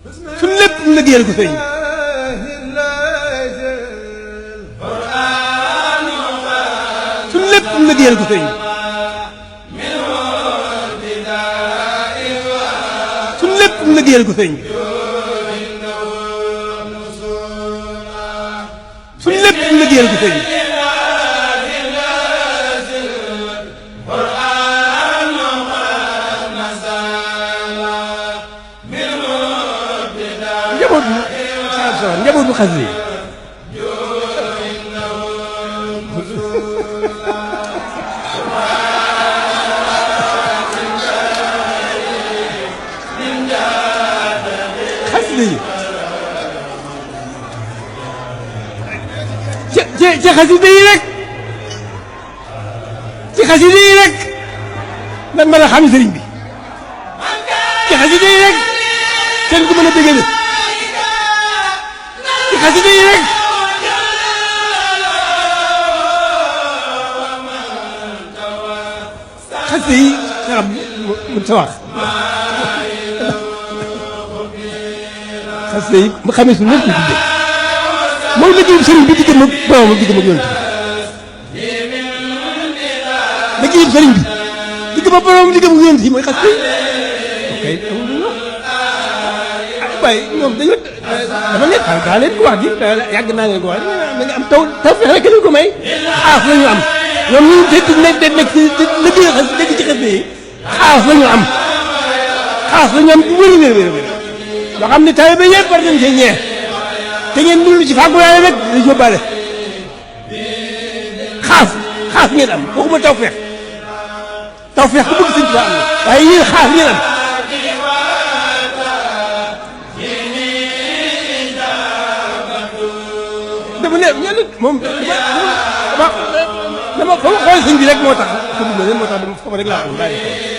suñ lépp ñu liggéeyal ko sëriñ suñ lépp ñu liggéeyal ko sëriñ suñ lépp ñu liggéeyal ko sëriñ suñ lépp ñu liggéeyal ko sëriñ njabootu xasida yi xasida yi ci xasida yi rek ci xasida yi rek lan mën a xam sëriñ bi ci xasida yi rek kenn ku mën a dégg xasida yi rek xasida yi nga xam mu sa wax xasida yi mu xamee suñu lépp ñu tuddee moom liggéeyub sëriñ bi diggam ak borom diggam ak yonent bi liggéeyub sëriñ bi diggam ak borom diggam ak yonent yi mooy xasida yi waaye ñoom dañoo dafa nekk daa leen ko wax di yàgg naa leen ko wax da nga am taw fexe rek leen ko may xaas la ñu am ñoom ñu nekk ci liggéey dégg ci xas yi xaas la ñu am xaas la ñu am bu wér loo xam ne taw bi yëpp war nañ cee ñeex te ngeen dund ci fàggu yaay rek dañu yóbbaale xaas ngeen am waxuma taw feex ku bëgg sëñ Tuubaa am na waaye yéen xaas ngeen am dafa ne ñenn moom dama fa ma xool sëñ bi rek moo tax moo tax dama foofu rek laa am